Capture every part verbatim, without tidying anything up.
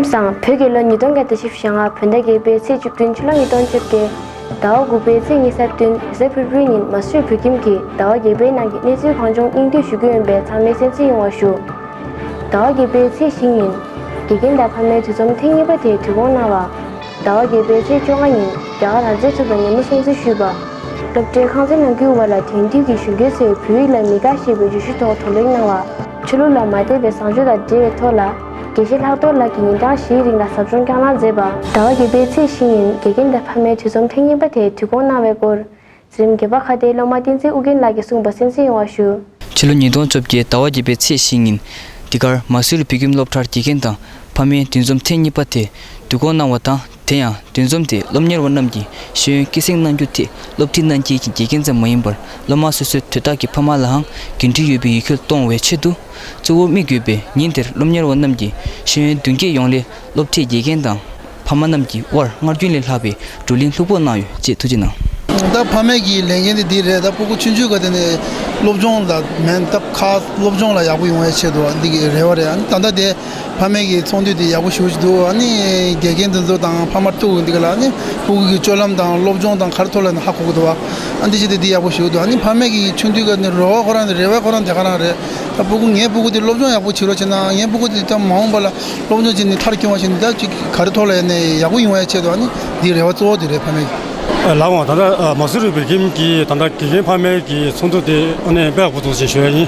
བཟང་། བོད་རྒྱལ་ལོ་ཉིས་སྟོང་བརྒྱ་དང་བཞི་བཅུ་ཞེ་ལྔ་བོད་ཟླ་བརྒྱད་པའི་ཚེས་བཅུ་བདུན་ཕྱི་ལོ་ཉིས་སྟོང་བཅོ་བརྒྱད། ཟླ་བ་དགུ་པའི་ཚེས་ཉི་ཤུ་རྩ་བདུན་རེས་གཟའ་ཕུར་བུའི་ཉིན་མ་སུ་རི་བོད་ཁྱིམ་གྱི་ཟླ་བ་བརྒྱད་པའི་ནང་གི་གནས་ཚུལ་གང་བྱུང་སྙིང་བསྡུས་ཞུ་རྒྱུ་ཡིན་པས་ཚང་མས་གསན་གཟིགས་ཡོང་བ་ཞུ། ཟླ་བ་བརྒྱད་པའི་ཚེས་བཞི་ཉིན་དགེ་རྒན་དང་ཕ་མའི་འདུ་འཛོམས་ཐེངས་གཉིས་པ་དེ་དུས་འཁོར་གནང་བ། ཟླ་བ་བརྒྱད་པའི་ཚེས་བཅོ་ལྔ་ཉིན་རྒྱ་གར་རང་བཙན་ཚོགས་པའི་ཉིན་མོ་སྲུང་བརྩི་ཞུས་པ། སློབ་གྲྭའི་ཁང་ཚན་ནང་ཁུལ་བ་ལ་དེང་དུས་ཀྱི་གཞོན་སྐྱེས་ཚོས་བོད་ཡིག་ལ་མི་དགའ་ཞེས་པའི་བརྗོད་གཞི་ཐོག་བགྲོ་གླེང་གནང་བ། ཆོས་ལུགས་ལ་མ་དད་པའི་བཟང་སྤྱོད་དང་འབྲེལ་བའི་ཐོག་ལ། དགེ་བཤེས་ལྷག་རྡོར་ལགས་ཀྱིས་ཉིན་གྲངས་བཞིའི་རིང་ལ་ཟབ་སྦྱོང་བསྐྱངས་གནང་མཛད་པ། ཟླ་བ་བརྒྱད་པའི་ཚེས་བཞི་ཉིན་དགེ་རྒན་དང་ཕ་མའི་འདུ་འཛོམས་ཐེངས་གཉིས་པ་དེ་དུས་འཁོར་གནང་བའི་སྐོར། འཛིན་རིམ་བརྒྱད་པ་ཁ་བརྡའི་སློབ་མ་བསྟན་འཛིན་ཨུ་རྒྱན་ལགས་ཀྱིས་གསུངས་པ་གསན་གཟིགས་ཡོང་བ་ཞུ། ཕྱི་ལོ་ཉིས་སྟོང་བཅོ་བརྒྱད་ཟླ་བ་བརྒྱད་པའི་ཚེས་བཞི་ཉིན། འདི་གར་མ་སུ་རི་བོད་ཁྱིམ་སློབ་གྲྭར་དགེ་རྒན་དང་ཕ་མའི་འདུ་འཛོམས་ཐེངས་གཉིས་པ་དེ་དུས་འཁོར་གནང་བ་དང་། དེ་ཡང་འདུ་འཛོམས་དེ་སློབ་གཉེར་བ་རྣམས་ཀྱིས་ཤེས་ཡོན་སྐྱེད་སྲིང་གནང་རྒྱུ་དེ་སློབ་ཁྲིད་གནང་མཁན་གྱི་དགེ་རྒན་ཙམ་མ་ཡིན་པར། སློབ་མ་སོ་སོའི་དོན་དག་གིས་ཕ་མ་ལའང་འགན་འཁྲི་ཡོད་པའི་ཡིད་འཁྱོལ་གཏོང་བའི་ཆེད་དུ། གཙོ་བོ་དམིགས་ཡོད་པའི་ཉིན་དེར་སློབ་གཉེར་བ་རྣམས་ཀྱིས་ཤེས་ཡོན་མདུན་སྐྱོད་ཡོང་སླད། སློབ་ཁྲིད་དགེ་རྒན་དང་ཕ་མ་རྣམས་ཀྱི་དབར་སྔར་རྒྱུན་ལས་ལྷག་པའི་བགྲོ་གླེང་ལྷུག་པོ་གནང་ཡོད་ཅེས་ཐུགས་རྗེ་གནང་། ད་ཕ་མའི་གི་ལས་འགན་དེ་འདི་རེད། ད་སྤུ་གུ་ཆུང་ཆུང་ག་དེ་ནས་སློབ་སྦྱོང་ལ་མེད་ད་ཁ་སློབ་སྦྱོང་ལ་ཡག་པོ་ཡོང་བའི་ཆེད་དུ་འདི་གི་རེ་བ་རེད། ཨ་ནི་ད་ལྟ་དེ་ཕ་མའི་གི་ཚོགས་འདུ་དེ་ཡག་པོ་ཞེ་པོ་ཅིག་འདུག་ཨ་ནི་དགེ་རྒན་དེ་ཚོ་དང་ཕ་མ་ཐུག་འདི་ག་ལ་ཨ་ནི་སྤུ་གུ་གི་སྤྱོད་ལམ་དང་སློབ་སྦྱོང་དང་ག་རེ་ཐོག་ལ་ནི་ཧ་གོ་གི་འདུག་ཨ་ནི་འདི་ཅི་དེ་འདི་ཡག་པོ་ཞེ་པོ་འདུག་ཨ་ནི་ཕ་མའི་གི་ཆུང་དུས་ག་ནི་རེ་བ་ཁོ་རང་དེ་རེ་བ་ཁོ་རང་དེ་ག་རང་རེད། ད་སྤུ་གུ་ངའི་སྤུ་གུ་དེ་སློབ་སྦྱོང་ཡག་པོ་བྱེད་རོགས་བྱེད་ན་ངའི་སྤུ་གུ་དེ་ད་མ་འོངས་པ་ལ་སློབ་སྦྱོང་བྱས་ནས་མཐར་འཁྱོངས་པ་བྱས་ནས་ད་ཅིག་ག་རེ་ཐོག་ལ་ཡིན་ནའི་ཡག་པོ་ཡོང་བའི་ཆེད་དུ་ཨ་ནི་འདི་རེ་བ་གཙོ་བོ་དེ་རེད་ཕ་མའི་གི། ལགས་འོང་། ད་ལྟ་མ་སུ་རི་བོད་ཁྱིམ་གྱི་ད་ལྟ་དགེ་རྒན་ཕ་མའི་གི་ཚོགས་འདུ་དེ་ཨ་ནི་དཔེ་ཡག་པོ་འདུག་ཅེས་ཞུ་ཡ་ཡིན།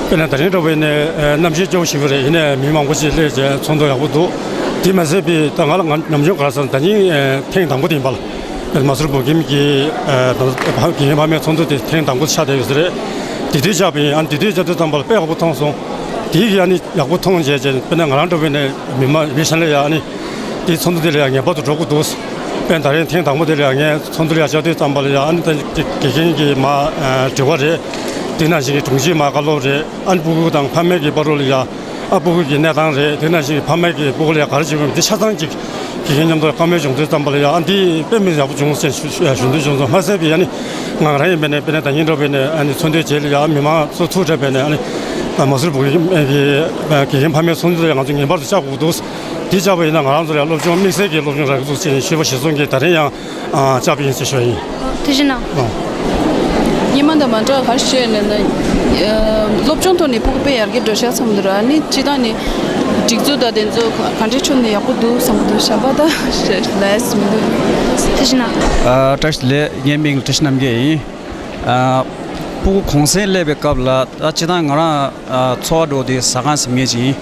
དཔེར་ན་ད་རིང་འདྲ་བོ་ཡིན་ནའི་གནམ་གཤིས་སྐྱོ་བོ་ཞིག་རེད། ཡིན་ནའི་མི་མང་པོ་ཞིག་སླེབས་བྱས་ཚོགས་འདུ་ཡག་པོ་འདུག་དེ་མ་ཟད་པའི་ད་ང་ལ་ང་ནམ་རྒྱུན་ག་རེ་ཟེར་ན་ད་ནི་ཐེངས་དང་པོ་དེ་ཡིན་པ་ལ། མ་སུ་རི་བོད་ཁྱིམ་གྱི་ད་ལྟ་དགེ་རྒན་ཕ་མའི་ཚོགས་འདུ་དེ་ཐེངས་དང་པོ་ཆགས་བསྡད་ཡོད་ས་རེད། དེ་དུས་བཅར་བ་ཡིན། ཨ་ནི་དེ་དུས་བཅར་དུས་ཙམ་པ་ལ་དཔེ་ཡག་པོ་མཐོང་སོང་། དེའི་གི་ཨ་ནི་ཡག་པོ་མཐོང་བྱས་བྱས་དཔེར་ན་ང་རང་འདྲ་བོ་ཡིན་ནའི་མི་མང་མི་གཞན་ལ་ཡ་ཨ་ནི་དེའི་ཚོགས་འདུ་དེ་ལ་ཡ་ངེས་པར་དུ་འགྲོ་དགོས་འདུག་དཔེར་ན་ད་རིང་ཐེངས་དང་པོ་དེ་ལ་ཡ་ངས་ཚོགས་འདུ་ལ་ཡ་བཅར་དུས་ཙམ་པ་ལ་ཡ་ཨ་ནི་ད་དགེ་རྒན་གྱི་མ་དྲི་བ་རེད། དེ་ནང་བཞིན་གྱི་དྲུང་ཆེའི་མ་བཀའ་སློབ་རེད། ཨ་ནི་སྤུ་གུ་དང་ཕ་མའི་གི་བར་ལ་ཡ་ཨ་སྤུ་གུ་གི་གནས་སྟངས་རེད། དེ་ནང་བཞིན་གྱི་ཕ་མའི་གི་སྤུ་གུ་ལ་ཡ་ག་རེ་བྱེད་དགོས་འདི་ཆ་ཚང་གཅིག་དགེ་རྒན་མཉམ་དུ་བཀའ་མོལ་བྱུང་དུས་ཙམ་པ་ལ་ཡ་ཨ་འདི་དཔེ་མི་ཡག་པོ་བྱུང་ཟེར་ཞུ་ཞུ་འདོད་བྱུང་སོང་། མ་ཟད་པའི་ཨ་ནི་ང་རང་ཡིན་པས་ནས་དཔེར་ན་ད་ཉིན་འགྲོ་བས་ནས་ཨ་ནི་ཚོགས་འདུའི་རྗེས་ལ་ཡ་མི་མང་ཚོ་ཚུར་འཕྲད་པས་ནས་ཨ་ནི་མ་སུ་རི་བོད་ཁྱིམ་གྱི་དགེ་རྒན་ཕ་མའི་ཚོགས་འདུ་ལ་ཡ་ང་ཚོ་ངེས་པར་དུ་བཅར་དགོས་འདུག་དེ་བཅར་བ་ཡིན་ན་ང་རང་ཚོ་ལ་ཡ་སློབ་སྦྱོང་དམིགས་བསལ་གྱི་སློབ་སྦྱོང་རག་གི་འདུག་ཅེས་ཞུས་པ་གཞིར་བཟུང་གིས་ད་རིང་ཡང་བཅར་བ་ཡིན་ཞེས་ཞུ་བ་ཡིན། ཐུགས་རྗེ་གནང་། སྔོན་མ་དང་མ་འདྲ་བ་ག་རེ་ཞུ་ཡ་ལབ་ན། སློབ་སྦྱོང་ཐོག་ནས་སྤུ་གུ་དཔེ་ཡར་རྒྱས་འགྲོ་ཤག་བསམ་འདུག་ར། ཨ་ནི་སྤྱི་བཏང་ནས་སྒྲིག་འཛུགས་དང་དེ་ཚོ་ག་འདྲས་ཆོག་ནས་ཡག་པོ་འདུག་བསམ་གྱི་འདུག་གཞན་པ་ད་ལས་མི་འདུག་ཐུགས་རྗེ་གནང་། ཨ། བཀྲ་ཤིས་བདེ་ལེགས། ངའི་མིང་ལ་བཀྲ་ཤིས་རྣམ་རྒྱལ་ཡིན། ཨ། སྤུ་གུ་གུང་སེང་སླེབས་པའི་སྐབས་ལ་ད་སྤྱི་བཏང་ང་རང་ཨ། འཚོ་བ་འགྲོ་དེ་ཟ་ཁང་ཟིན་མཁན་ཅིག་ཡིན།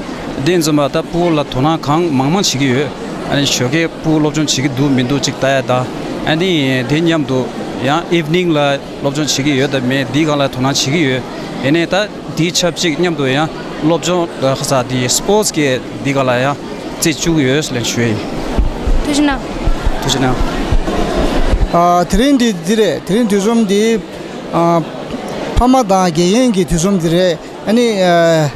དེ་ཡིན་ཙམ་པ་ད་སྤུ་གུ་ལ་དོ་སྣང་གང་མང་མང་བྱེད་ཀྱི་ཡོད། ཨ་ནི་ཞོགས་ཀས་སྤུ་གུ་སློབ་སྦྱོང་བྱེད་ཀྱི་འདུག་མི་འདུག་ཅིག་ལྟ་ཡ་དང་། ཨ་ནི་དེ་མཉམ་དུ་ཡང་ཨིབ་ནིང་ལ་སློབ་སྦྱོང་བྱེད་ཀྱི་ཡོད་དང་མེད་འདིའི་སྒང་ལ་དོ་སྣང་བྱེད་ཀྱི་ཡོད། ཡིན་ནའི་ད་དེའི་ཆབས་ཅིག་མཉམ་དུ་ཡང་སློབ་སྦྱོང་ཁ་ས་དེ་སི་པོར་ཊི་གི་འདི་སྒང་ལ་ཡང་རྩིས་བཅུག་གི་ཡོད་ལབ་ཞུ་ཡ་ཡིན། ཐུགས་རྗེ་གནང་། ཐུགས་རྗེ་གནང་། ཨ། དེ་རིང་འདི་འདི་རེད། དེ་རིང་འདུ་འཛོམས་འདི་ཨ། ཕ་མ་དང་དགེ་རྒན་གྱི་འདུ་འཛོམས་འདི་རེད། ཨ་ནི་ཨ།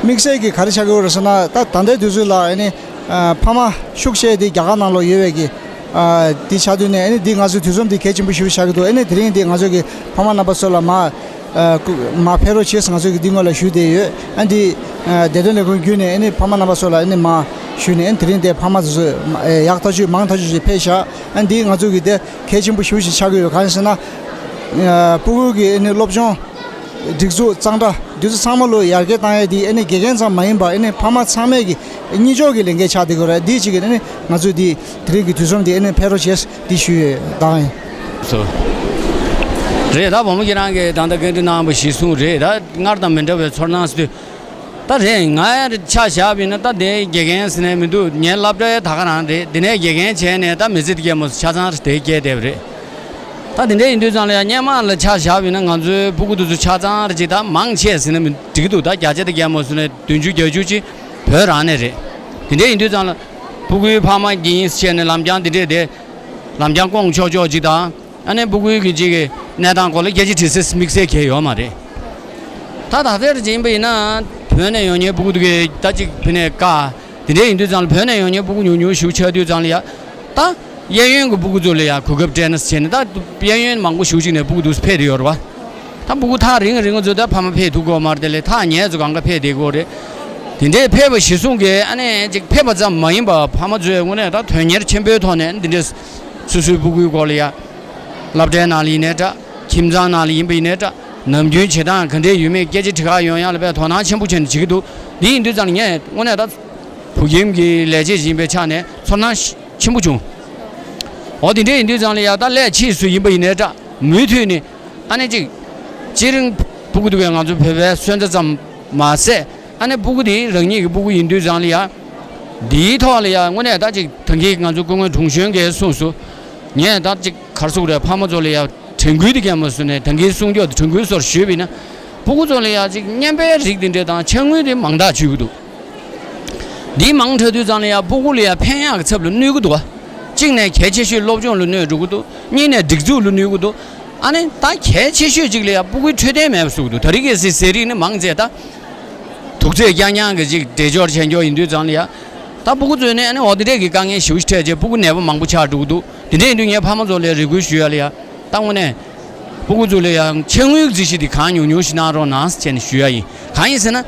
དམིགས་བསལ་གྱི་ག་རེ་ཆགས་ཀྱི་ཡོད་རེད་ཟེར་ན། ད་ད་ལྟའི་དུས་ཚོད་ལ་ཨ་ནི་ཨ། ཕ་མ་ཤུགས་ཆེ་དེ་རྒྱ་གར་ནང་ལོགས་ཡོད་པའི་གི་ཨ། འདི་ཆགས་དུས་ནས་ཨ་ནི་འདི་ང་ཚོའི་དུས་འཛོམས་འདི་གལ་ཆེན་པོ་ཞེ་པོ་ཆགས་ཀྱི་འདུག་ཨ་ནི་དེ་རིང་འདི་ང་ཚོ་གི་ཕ་མ་རྣམ་པ་ཚོ་ལ་མ་ཨ། སྐུ་མ་ཕེབས་རོགས་བྱེད་ཟེར་ང་ཚོ་གི་འདི་སྔོན་ལ་ཞུས་བསྡད་ཡོད། ཨ་འདི་ཨ། བདེ་དོན་ལས་ཁུངས་བརྒྱུད་ནས་ཨ་ནི་ཕ་མ་རྣམ་པ་ཚོ་ལ་ཨ་ནི་མ་ཞུས་ནས་ཨ་ནི་དེ་རིང་འདི་ཕ་མ་ཚོ་ཚོས་ཡག་ཐག་ཆོད་མང་ཐག་ཆོད་ཅིག་ཕེབས་ཤག་ཨ་འདི་ང་ཚོ་གི་འདི་གལ་ཆེན་པོ་ཞེ་པོ་ཞིག་ཆགས་ཀྱི་ཡོད། གང་ཡིན་ཟེར་ན། ཨ། སྤུ་གུ་གི་ཨ་ནི་སློབ་སྦྱོང་སྒྲིག་འཛུགས་གཙང་སྦྲ་འདི་ཚོ་ཚང་མ་ལོ་ཡར་རྒྱས་བཏང་ཡས་འདི་ཨ་ནི་དགེ་རྒན་ཙམ་མ་ཡིན་པར་ཨ་ནི་ཕ་མ་ཚང་མས་ཀྱི་གཉིས་ཕྱོགས་ཀྱི་ལས་འགན་ཆགས་བསྡད་ཀྱི་ཡོད་རེད། འདི་གཅིག་གི་ཨ་ནི་ང་ཚོས་འདི་དེ་རིང་གི་དུས་འཛོམས་འདི་ཨ་ནི་ཕེབས་རོགས་བྱེད་འདི་ཞུ་ཡས་དང་ཡིན། སོ། རེད། ད་བུ་མོ་ཁྱེད་རང་གིས་ད་ལྟ་བཀའ་འདྲི་གནང་བ་གཞིར་བཟུང་རེད། ད་སྔར་དང་མི་འདྲ་བའི་ཚོར་སྣང་ཟེར་དུས། ད་རེད། ང་ཡང་ཆ་བཞག་པ་ཡིན་ན་ད་དེ་དགེ་རྒན་ཟེར་ནས་མི་འདུག་ངའི་སློབ་གྲྭའི་ད་ག་རང་རེད། དེ་ནས་དགེ་རྒན་བྱས་ནས་ད་མི་ཚེ་འདི་སྐྱེལ་མོ་ཆ་ཚང་རེད། དེ་སྐྱེལ་བསྡད་པ་རེད། ད་དེ་འདྲ་ཡིན་དུས་ཙང་ལ་ཡང་སྔོན་མ་ལ་ཆ་བཞག་པ་ཡིན་ན་ང་ཚོའི་སྤུ་གུ་དེ་ཚོ་ཆ་ཚང་རེད་ཅིག་ད་མང་ཆེ་ཟེར་ན་མི་འགྲིག་གི་འདུག་ད་བརྒྱ་ཆ་དེ་སྐྱེལ་མོ་ཟེར་ནས་བདུན་ཅུ་བརྒྱད་ཅུ་ཅིག་བོད་རང་ནས་རེད། དེ་འདྲ་ཡིན་དུས་ཙང་ལ་སྤུ་གུའི་ཕ་མ་གིས་བྱས་ནས་ལམ་རྐྱང་དེ་འདྲས་དེ་ལམ་རྐྱང་སྐོང་ཆོག་ཆོག་ཅིག་དང་། ཨ་ནི་སྤུ་གུའི་གི་ཅིག་གི་གནས་སྟངས་སྐོར་ལ་རྒྱལ་སྤྱིའི་དྲི་སེ་དམིགས་བསལ་གང་ཡང་ཡོད་མ་རེད། ད་ད་ལྟའི་རིགས་ཡིན་པ་ཡིན་ན་བོད་ནས་ཡོང་མཁན་སྤུ་གུ་དེ་གི་ད་ཅིག་བོད་ནས་དཀའ། དེ་འདྲ་ཡིན་དུས་ཙང་ལ་བོད་ནས་ཡོང་མཁན་སྤུ་གུ་ཉུང་ཉུང་ཞིག་ཆགས་དུས་ཙང་ལ་ཡ། ད་གཡས་གཡོན་གྱི་སྤུ་གུ་ཚོ་ལ་ཡ་གོ་སྐབས་སྤྲད་ན་བྱས་ནས་ད་གཡས་གཡོན་མང་པོ་ཞིག་ཅིག་ནས་སྤུ་གུ་དེ་ཚོ་ཕེབས་བསྡད་ཡོད་རེད་པ། ད་སྤུ་གུ་ཐག་རིང་རིང་ཚོ་ད་ཕ་མ་ཕེབས་ཐུབ་ཀྱི་ཡོད་མ་རེད། དེ་ལས་ཐག་ཉེ་ཚོ་གང་ག་ཕེབས་བསྡད་ཀྱི་ཡོད་རེད། དེ་འདྲའི་ཕེབས་པ་གཞིར་བཟུང་གིས་ཨ་ནི་ཅིག་ཕེབས་པ་ཙམ་མ་ཡིན་པར་ཕ་མ་ཚོས་དངོས་གནས་ད་དོན་གཉེར་ཆེན་པོའི་ཐོག་ནས་འདི་འདྲའི་སོ་སོའི་སྤུ་གུའི་སྐོར་ལ་ཡ། སློབ་གྲྭའི་ནང་ལ་ཡིན་ནའི་འདྲ། ཁྱིམ་ཚང་ནང་ལ་ཡིན་པ་ཡིན་ནའི་འདྲ། ནམ་རྒྱུན་བྱེད་སྟངས་ག་འདྲས་ཡོད་མེད་སྐད་ཆ་དྲི་ཁ་ཡོང་ཡ་ལ་དཔེ་དོ་སྣང་ཆེན་པོ་བྱས་ནས་བྱེད་ཀྱི་འདུག་འདི་ཡིན་དུས་ཙང་ངས་དངོས་གནས་ད་བོད་ཁྱིམ་གྱི་ལས་བྱེད་ཅིག་ཡིན་པའི་ཆ་ནས་ཚོར་སྣང་ཆེན་པོ་བྱུང་། འོ་དེ་འདྲས་ཡིན་དུས་ཙང་ལ་ཡ་ད་སླད་ཕྱིས་སུ་ཡིན་པ་ཡིན་ནའི་འདྲ། མུ་མཐུད་ནས་ཨ་ནི་ཅིག་སྤྱིར་སྤུ་གུ་དེ་གས་ང་ཚོ་བོད་པའི་སོན་རྩ་ཙམ་མ་ཟད། ཨ་ནི་སྤུ་གུ་དེ་རང་ཉིད་ཀྱི་སྤུ་གུ་ཡིན་དུས་ཙང་ལ་ཡ། འདིའི་ཐོག་ལ་ཡ་དངོས་གནས་ད་ཅིག་ད་གིན་ང་ཚོ་སྐུ་ངོ་དྲུང་གཞོན་གྱིས་གསུངས་སོང་། ངས་ད་ཅིག་ག་རེ་ཟེར་དགོས་རེད། ཕ་མ་ཚོ་ལ་ཡ་དྲན་སྐུལ་དེ་གས་མ་བཟོས་ནས་ད་གིན་གསུང་རྒྱུ་དེ་དྲན་སྐུལ་སོགས་ཞུས་པ་ཡིན་ན། སྤུ་གུ་ཚོ་ལ་ཡ་ཅིག་བརྙན་པའི་རིགས་དེ་འདྲས་དང་ཕྱག་དངུལ་དེ་མང་དྲགས་བྱེད་ཀྱི་འདུག་འདི་མང་དྲགས་དུས་ཙང་ལ་ཡ་སྤུ་གུ་ལ་ཡ་ཕན་ཡག་གི་ཚབ་ལ་གནོད་ཀྱི་འདུག་བ། གཅིག་ནས་གལ་ཆེ་ཤོས་སློབ་སྦྱོང་ལ་གནོད་འགྲོ་གི་འདུག་གཉིས་ནས་སྒྲིག་འཛུགས་ལ་གནོད་ཀྱི་འདུག་ཨ་ནི་ད་གལ་ཆེ་ཤོས་གཅིག་ལ་ཡ་སྤུ་གུའི་འཕྲོད་བསྟེན་མེད་པ་བཟོ་གི་འདུག་ད་རེས་ཀྱི་ཟས་ཟས་རིགས་ནི་མང་ཆེ་ད་དུག་རྫས་རྐྱང་རྐྱང་གི་ཅིག་འདྲེས་སྦྱོར་བྱས་འགྱོ་ཡིན་དུས་ཙང་ལ་ཡ། ད་སྤུ་གུ་ཚོས་ནི་ཨ་ནི་འོ་དེ་འདྲས་ཀྱི་དཀའ་ངལ་ཞེ་པོ་ཞིག་འཕྲད་རྗེས་སྤུ་གུ་ནད་པ་མང་པོ་ཆགས་འགྲོ་གི་འདུག་དེ་འདྲས་ཡིན་དུས་ངས་ཕ་མ་ཚོ་ལ་རེ་སྐུལ་ཞུ་ཡ་ལ་ཡ། ད་དངོས་གནས་སྤུ་གུ་ཚོ་ལ་ཡང་ཕྱག་དངུལ་རྩིས་གཞི་དེ་གང་ཉུང་ཉུང་ཞིག་གནང་རོགས་གནང་ཟེར་ནས་ཞུ་ཡ་ཡིན། གང་ཡིན་ཟེར་ན།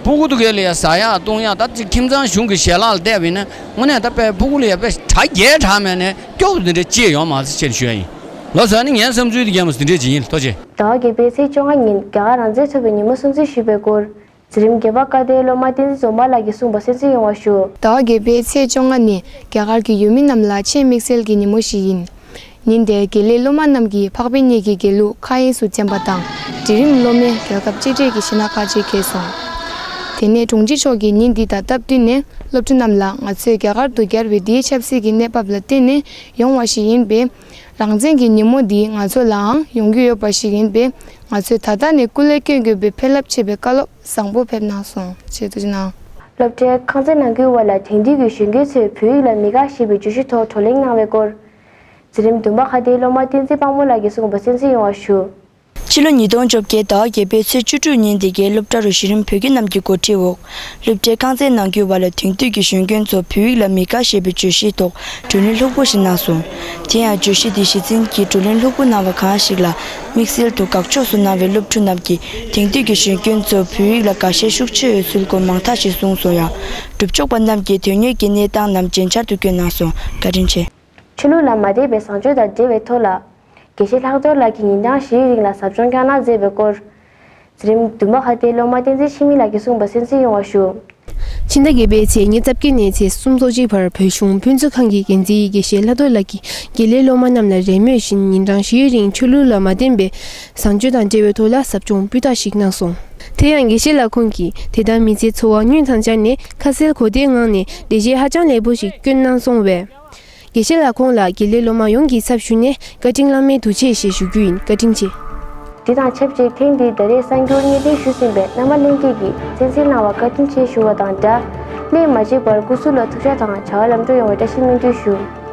སྤུ་གུ་དེ་གས་ལ་ཡང་ཟ་ཡག་བཏུང་ཡག་ད་ཅིག་ཁྱིམ་ཚང་གཞུང་གི་ཞལ་ལག་ལ་བལྟས་པ་ཡིན་ན་དངོས་གནས་ད་དཔེ་སྤུ་གུ་ལ་ཡང་དཔེ་གྲ་རྒྱས་དྲགས་མེད་ནས་སྐྱོ་པོ་དེ་འདྲ་ཅི་ཡང་ཡོད་མ་རེད་ཟེར་ནས་ཞུ་ཡ་ཡིན། ལགས་སོ། ཨ་ནི་ངའི་བསམ་ཚུལ་དེ་རྒྱས་མ་སོང་དེ་འདྲས་ཅིག་ཡིན། ཐུགས་རྗེ་ཆེ། ཟླ་བ་བརྒྱད་པའི་ཚེས་བཅོ་ལྔ་ཉིན་རྒྱ་གར་རང་བཙན་ཐོབ་པའི་ཉིན་མོ་སྲུང་བརྩི་ཞུས་པའི་སྐོར། འཛིན་རིམ་བརྒྱད་པ་ཀ་ཏའི་སློབ་མ་བསྟན་འཛིན་འཛོམས་པ་ལགས་ཀྱིས་གསུངས་པ་གསན་གཟིགས་ཡོང་བ་ཞུ། ཟླ་བ་བརྒྱད་པའི་ཚེས་བཅོ་ལྔ་ནི་རྒྱ་གར་གྱི་ཡུལ་མི་རྣམས་ལ་ཆེས་དམིགས་བསལ་གྱི་ཉིན་མོ་ཞིག་ཡིན། ཉིན་དེར་དགེ་ལས་སློབ་མ་རྣམས་ཀྱིས་འཕགས་པའི་གཉེན་གྱི་དགེ་ལུགས་མཁའ་དབྱིངས་སུ་འགྲེམས་པ་དང་། འབྲིང་རིམ་སློབ་མས་རྒྱལ་ཁབ་གཅིག་སྒྲིལ་གྱི་གཞས་སྣ་ཁག་ཅིག་འཁྱེར་སོང་། དེ་ནས་དྲུང་ཆེ་མཆོག་གིས་ཉིན་འདི་དང་སྟབས་བསྟུན་ནས་སློབ་ཕྲུག་རྣམས་ལ་ང་ཚོས་རྒྱ་གར་དུ་གྱར་བའི་འདིའི་ཆབ་སྲིད་ཀྱི་གནས་བབ་ལ་བརྟེན་ནས་ཡོང་བ་ཞིག་ཡིན་པས། རང་བཙན་གྱི་ཉིན་མོ་འདི་ང་ཚོ་ལའང་ཡོང་རྒྱུ་ཡོད་པ་ཞིག་ཡིན་པས། ང་ཚོས་ད་ལྟ་ནས་སྐུ་ལས་བསྐྱོན་དགོས་པའི་ཕན་རླབས་ཆེ་བའི་བཀའ་སློབ་བཟང་པོ་ཕེབས་གནང་སོང་། ཞེས་ཐུགས་རྗེ་གནང་། སློབ་གྲྭའི་ཁང་ཚན་ནང་ཁུལ་བ་ལ་དེང་དུས་ཀྱི་གཞོན་སྐྱེས་ཚོས་བོད་ཡིག་ལ་མི་དགའ་ཞེས་པའི་བརྗོད་གཞི་ཐོག་བགྲོ་གླེང་གནང་བའི་སྐོར། འཛིན་རིམ་བདུན་པ་ཁ་བརྡའི་སློབ་མ་བསྟན་འཛིན་དཔལ་མོ་ལགས་ཀྱིས་གསུངས་པ་གསན་གཟིགས་ཡོང་བ་ཞུ། ཕྱི་ལོ་ཉིས་སྟོང་བཅོ་བརྒྱད་ཟླ་བ་བརྒྱད་པའི་ཚེས་བཅུ་དྲུག་ཉིན་འདི་གའི་སློབ་གྲྭ་རུ་གཞི་རིམ་བོད་ཀྱི་རྣམས་ཀྱི་འགོ་ཁྲིད་འོག་སློབ་གྲྭའི་ཁང་ཚན་ནང་ཁུལ་བ་ལ་དེང་དུས་ཀྱི་གཞོན་སྐྱེས་ཚོ་བོད་ཡིག་ལ་མི་དགའ་ཞེས་པའི་བརྗོད་གཞིའི་ཐོག་བགྲོ་གླེང་ལྷུག་པོ་ཞིག་གནང་སོང་། དེ་ཡང་བརྗོད་གཞི་འདི་གཞི་འཛིན་གྱིས་བགྲོ་གླེང་ལྷུག་པོ་གནང་བ་གང་ཞིག་ལ་དམིགས་བསལ་དུ་དགའ་ཕྱོགས་སུ་གནང་བའི་སློབ་ཕྲུག་རྣམས་ཀྱིས་དེང་དུས་ཀྱི་གཞོན་སྐྱེས་ཚོ་བོད་ཡིག་ལ་དགའ་ཞེན་ཤུགས་ཆེ་ཡོད་ཚུལ་སྐོར་མང་དག་ཞིག་གསུངས་སོང་ཡང་། སྒྲུབ་སྐྱོང་པ་རྣམས་ཀྱིས་དོན་དངོས་ཀྱི་གནས་སྟངས་རྣམས་རྒྱན་ཆར་དུ་བཀོད་གནང་སོང་། བཀའ་དྲིན་ཆེ། ཆོས་ལུགས་ལ་མ་དད་པའི་བཟང་སྤྱོད་དང་འབྲེལ་བའི་ཐོག་ལ། དགེ་བཤེས་ལྷག་རྡོར་ལགས་ཀྱིས་ཉིན་གྲངས་བཞིའི་རིང་ལ་ཟབ་སྦྱོང་བསྐྱངས་གནང་མཛད་པའི་སྐོར། འཛིན་རིམ་བདུན་པ་ཁ་བརྡའི་སློབ་མ་བསྟན་འཛིན་འཆི་མེད་ལགས་ཀྱིས་གསུངས་པ་གསན་གཟིགས་ཡོང་བ་ཞུ། ཕྱི་ཟླ་བརྒྱད་པའི་ཚེས་ཉེར་བརྒྱད་ནས་ཚེས་སུམ་ཅུ་སོ་གཅིག་བར་བོད་གཞུང་ཕུན་ཚོགས་ཁང་གི་འགན་འཛིན་དགེ་བཤེས་ལྷག་རྡོར་ལགས་ཀྱིས་དགེ་ལས་སློབ་མ་རྣམས་ལ་རེས་མོས་བཞིན་ཉིན་གྲངས་བཞིའི་རིང་ཆོས་ལུགས་ལ་མ་བརྟེན་པའི་བཟང་སྤྱོད་དང་འབྲེལ་བའི་ཐོག་ལ་ཟབ་སྦྱོང་སྤུས་དག་ཞིག་གནང་སོང་། དེ་ཡང་དགེ་བཤེས་ལགས་ཁོང་གིས་དེ་ལྟར་མི་ཚེའི་འཚོ་བ་སྔོན་དང་སྦྱར་ནས་ཁ་གསལ་གོ་བདེའི་ངང་ནས་འགྲེལ་བཤད་ཧ་ཅང་ལེགས་པོ་ཞིག་བསྐྱོན་གནང་སོང་བས། དགེ་བཤེས་ལགས་ཁོང་ལ་དགེ་ལས་སློབ་མ་ཡོངས་ཀྱི་ཚབ་ཞུས་ནས་བཀའ་དྲིན་བླ་མེད་དུ་ཆེ་ཞེས་ཞུ་རྒྱུ་ཡིན། བཀའ་དྲིན་ཆེ། འདི་དང་ཆབས་ཅིག་ཐེངས་འདིའི་ཟླ་རེའི་གསར་འགྱུར་སྙན་སྒྲོན་ཞུས་ཟིན་པའི་རྣམ་པ་ལྷན་རྒྱས་ཀྱིས་གསན་གཟིགས་གནང་བར་བཀའ་དྲིན་ཆེ་ཞུ་བ་དང་སྦྲགས། སླད་མ་མཇལ་བར་སྐུ་གཟུགས་ལ་ཐུགས་ཤ་དང་བྱ་བ་ལམ་འགྲོ་ཡོང་བའི་བཀྲ་ཤིས་སྨོན་འདུན་ཞུ།